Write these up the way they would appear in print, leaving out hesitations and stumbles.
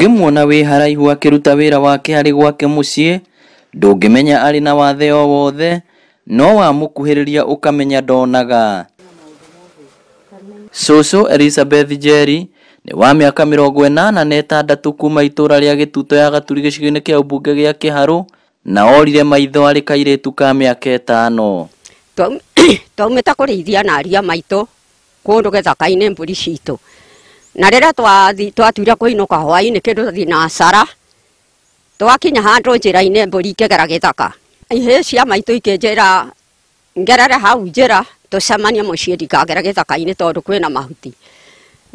Ũngĩmuona wĩ haraihu akĩruta wĩra wake arĩ gwake mũciĩ, ndũngĩmenya arĩ na wathe o wothe, no wamũkuhĩrĩria ũkamenya ndonaga. Cũcũ Elizabeth Njeri nĩ wa mĩaka 86 kuma itũra rĩa Gĩtuto ya Gaturi gĩcigo-inĩ kĩa ũmbunge gĩa Kĩharũ na orire maitho arĩ kairĩtu ka mĩaka 5. Twaumĩte kũrĩithia na aria maitũ kũndũ gĩthaka-inĩ mbũri citũ, na rĩrĩa twatuire kũinũka hwaĩ-inĩ kĩndũ thinacara, twakinya handũ njĩra-inĩ mbũri ikĩgera gĩthaka, ihĩĩ cia maitũ ikĩnjĩra ngerere hau njĩra tũcemanie mũciĩ ndikagere gĩthaka-inĩ tondũ kwĩna mahuti.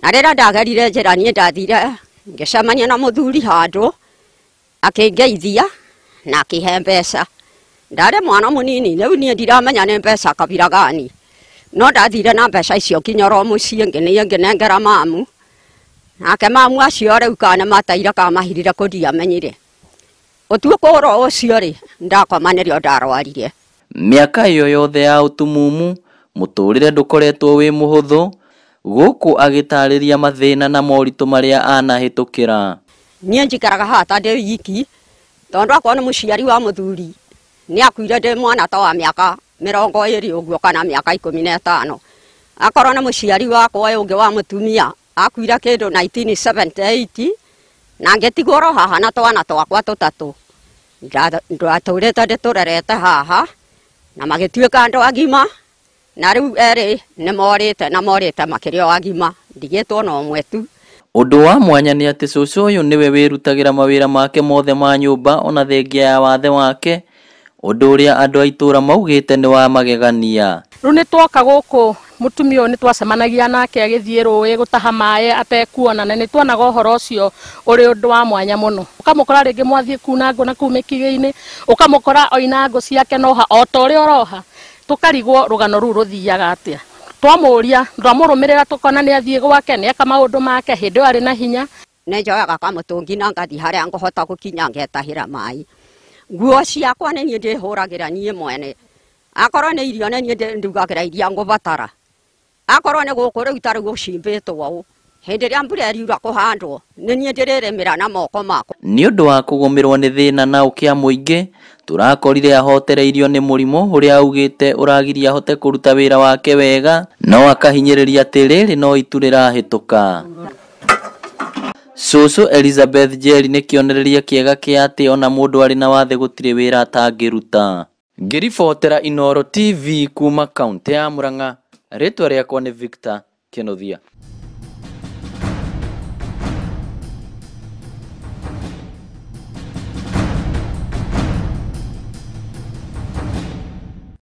Na rĩrĩa ndagerire njĩra niĩ ndathire ngĩcemania na mũthuri handũ akĩngeithia na akĩhe mbeca. Ndarĩ mwana mũnini rĩu niĩ ndiramenya nĩ mbeca kabira gani, no ndathire na mbeca icio nginya oro mũciĩ ngĩnengera mamu, nake mamu acio rĩu kana mataire kana mahirire kũ ndiamenyire. Ũtukũ oro ũcio rĩ ndakoma nĩrĩo ndarwarire. Mĩaka ĩyo yothe ya ũtumumu mũtũrĩre ndũkoretwo wĩ mũhũthũ, gũkũ agĩtarĩria mathĩna na moritũ marĩa anahĩtũkĩra. Niĩ njikaraga haha ta ndĩ wiki tondũ akorwo nĩ mũciari wa mũthuri nĩ akuire ndĩ mwana ta wa mĩaka 20 ũguo kana mĩaka 15. Akorwo nĩ mũciari wakwa ũyũ ũngĩ wa mũtumia akuire kĩndũ 1978 na ngĩtigwo oro haha na twana twakwa tũtatũ. Ndatũrĩte ndĩtũrerete haha na magĩtuĩka andũ agima, na rĩu erĩ nĩ morĩte na morĩte makĩrĩ o agima, ndigĩtwo na ũmwe tu. Ũndũ wa mwanya nĩ atĩ cũcũ ũyũ nĩwe wĩrutagĩra mawĩra make mothe ma nyũmba ona thengia ya wathe wake, ũndũ ũrĩa andũ a itũra maugĩte nĩ wa magegania. Rĩu nĩ twoka gũkũ mũtumia ũyũ nĩ twacemanagia nake agĩthiĩ rũĩ gũtaha maĩ atekuona, na nĩ tuonaga ũhoro ũcio ũrĩ ũndũ wa mwanya mũno. Ũkamũkora rĩngĩ mwathiĩ kuna ngũ na kũu mĩkigĩ-inĩ, ũkamũkora oina ngũ ciake noha o ta ũrĩa ũroha, tũkarigwo rũgano rũu rũthiaga atĩa. Twamũria twamũrũmĩrĩra tũkona nĩ athiĩ gwake nĩ eka maũndũ make hĩndĩ ĩyo arĩ na hinya. Nĩ njoyaga kamũtũngi na ngathiĩ harĩa ngũhota gũkinya ngetahĩra maĩ. Nguo ciakwa nĩ niĩ ndĩhũragĩra niĩ mwene, akorwo nĩ irio nĩ niĩ ndugagĩra iria ngũbatara, akorwo nĩ gũkũ rĩu ta rĩu gũcimbĩtwo ũũ, hĩndĩ ĩrĩa mbura ĩriura kũhandwo nĩ niĩ ndĩrĩrĩmĩra na moko makwa. Nĩ ũndũ wa kũgũmĩrwo nĩ thĩna na ũkĩa mũingĩ, tũrakorire ahotereirio nĩ mũrimũ ũrĩa augĩte ũragiria ahote kũruta wĩra wake wega, no akahinyĩrĩria atĩ rĩrĩ no itu rĩrahĩtũka. Cũcũ Elizabeth Njeri nĩ kĩonereria kĩega kĩa atĩ ona mũndũ arĩ na wathe gũtirĩ wĩra atangĩruta. Ngĩribotera Inooro TV kuma kaũntĩ ya Murang'a, rĩtwa rĩakwa nĩ Victor Kĩnuthia.